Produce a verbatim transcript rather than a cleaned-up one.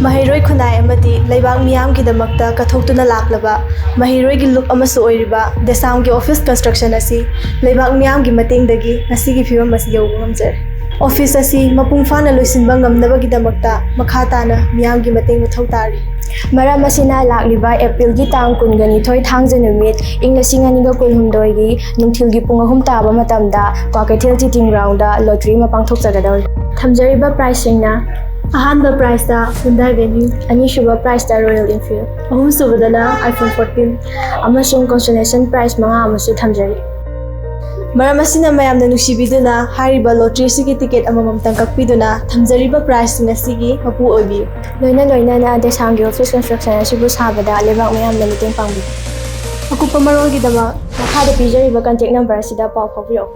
ꯃꯍꯩꯔꯣꯏ ꯈꯨꯟꯅꯥꯏ ꯑꯃꯗꯤ ꯂꯩꯕꯥꯛ ꯃꯤꯌꯥꯝꯒꯤꯗꯃꯛꯇ ꯀꯠꯊꯣꯛꯇꯨꯅ ꯂꯥꯛꯂꯕ ꯃꯍꯩꯔꯣꯏꯒꯤ ꯂꯨꯞ ꯑꯃꯁꯨ ꯑꯣꯏꯔꯤꯕ ꯗꯦꯁꯥꯝꯒꯤ ꯑꯣꯐꯤꯁ ꯀꯟꯁꯇ꯭ꯔꯛꯁꯟ ꯑꯁꯤ ꯂꯩꯕꯥꯛ ꯃꯤꯌꯥꯝꯒꯤ ꯃꯇꯦꯡꯗꯒꯤ ꯉꯁꯤꯒꯤ ꯐꯤꯕꯝ ꯑꯁꯤ ꯌꯧꯕ ꯉꯝꯖꯔꯦ꯫ ꯑꯣꯐꯤꯁ ꯑꯁꯤ ꯃꯄꯨꯡ ꯐꯥꯅ ꯂꯣꯏꯁꯤꯟꯕ ꯉꯝꯅꯕꯒꯤꯗꯃꯛꯇ ꯃꯈꯥ ꯇꯥꯅ ꯃꯤꯌꯥꯝꯒꯤ ꯃꯇꯦꯡ ꯃꯊꯧ ꯇꯥꯔꯤ꯫ ꯃꯔꯝ ꯑꯁꯤꯅ ꯂꯥꯛꯂꯤꯕ ꯑꯦꯄ꯭ꯔꯤꯜꯒꯤ ꯇꯥꯡ ꯀꯨꯟꯒ ꯅꯤꯊꯣꯏ ꯊꯥꯡꯖ ꯅꯨꯃꯤꯠ ꯏꯪ ꯂꯤꯁꯤꯡ ꯑꯅꯤꯒ ꯀꯨꯟꯍꯨꯝꯗꯣꯏꯒꯤ ꯅꯨꯡꯊꯤꯜꯒꯤ ꯄꯨꯡ ꯑꯍꯨꯝ ꯇꯥꯕ ꯃꯇꯝꯗ ꯀ꯭ꯋꯥꯀꯩꯊꯦꯜ ꯆꯤꯇꯤꯡ ꯒ꯭ꯔꯥꯎꯟꯗ ꯂꯣꯇ꯭ꯔꯤ ꯑꯃ ꯄꯥꯡꯊꯣꯛꯆꯒꯗꯧꯔꯤ꯫ ꯊꯝꯖꯔꯤꯕ ꯄ꯭ꯔꯥꯏꯖꯁꯤꯡꯅ: ꯑꯍꯥꯟꯕ ꯄ꯭ꯔꯥꯏꯖꯇ Hyundai Venue, ꯑꯅꯤꯁꯨꯕ ꯄ꯭ꯔꯥꯏꯖꯇ Royal Enfield, ꯑꯍꯨꯝꯁꯨꯕꯗꯅ iPhone fourteen, ꯑꯃꯁꯨꯡ consolation prize ꯃꯉꯥ ꯑꯃꯁꯨ ꯊꯝꯖꯔꯤ꯫ ꯃꯔꯝ ꯑꯁꯤꯅ ꯃꯌꯥꯝꯅ ꯅꯨꯡꯁꯤꯕꯤꯗꯨꯅ ꯍꯥꯏꯔꯤꯕ ꯂꯣꯇ꯭ꯔꯤ ꯑꯁꯤꯒꯤ ꯇꯤꯀꯦꯠ ꯑꯃꯃꯝꯇꯪ ꯀꯛꯄꯤꯗꯨꯅ ꯊꯝꯖꯔꯤꯕ ꯄ꯭ꯔꯥꯏꯖꯁꯤꯡ ꯑꯁꯤꯒꯤ ꯃꯄꯨ ꯑꯣꯏꯕꯤꯌꯨ꯫ ꯂꯣꯏꯅ ꯂꯣꯏꯅꯅ ꯗꯦꯁꯥꯝꯒꯤ ꯑꯣꯐꯤꯁ ꯀꯟꯁꯇ꯭ꯔꯛꯁꯟ ꯑꯁꯤꯕꯨ ꯁꯥꯕꯗ ꯂꯩꯕꯥꯛ ꯃꯤꯌꯥꯝꯅ ꯃꯇꯦꯡ ꯄꯥꯡꯕꯤꯌꯨ꯫ ꯑꯀꯨꯞꯄ ꯃꯔꯣꯜꯒꯤꯗꯃꯛ ꯃꯈꯥꯗ ꯄꯤꯖꯔꯤꯕ ꯀꯟꯇꯦꯛ ꯅꯝꯕꯔ ꯑꯁꯤꯗ ꯄꯥꯎ ꯐꯥꯎꯕꯤꯔꯛꯎ꯫